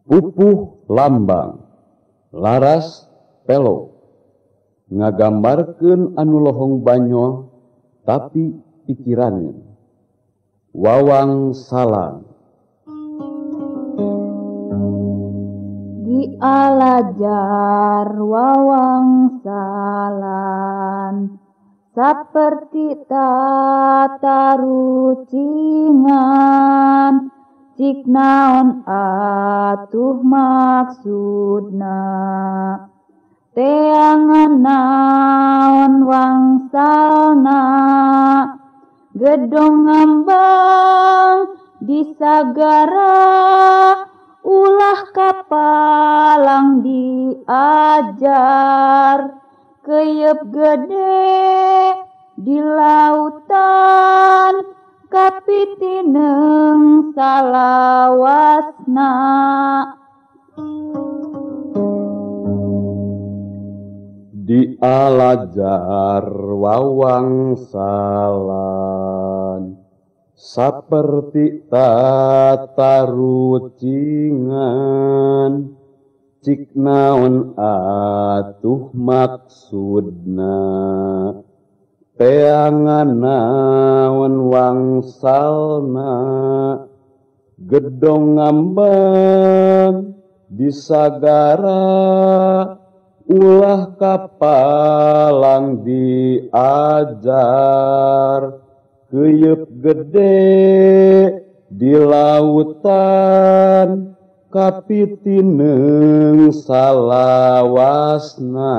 Pupuh lambang laras pelo ngagambarkeun anu lohong banyol tapi pikirannya wawang salang. Di alajar wawang salan saperti tatarucingan, cik naon atuh maksudna, teangan naon wangsalna, gedong ngambang di sagara, ulah kapalang diajar, keyep gede di lautan, kapitineng salawasna. Di alajar wawang salan saperti tatarucingan, cik naon atuh maksudna, teangan naon wangsalna, gedong ngambang di sagara, ulah kapalang diajar, keyep gede di lautan, kapitineng salawasna.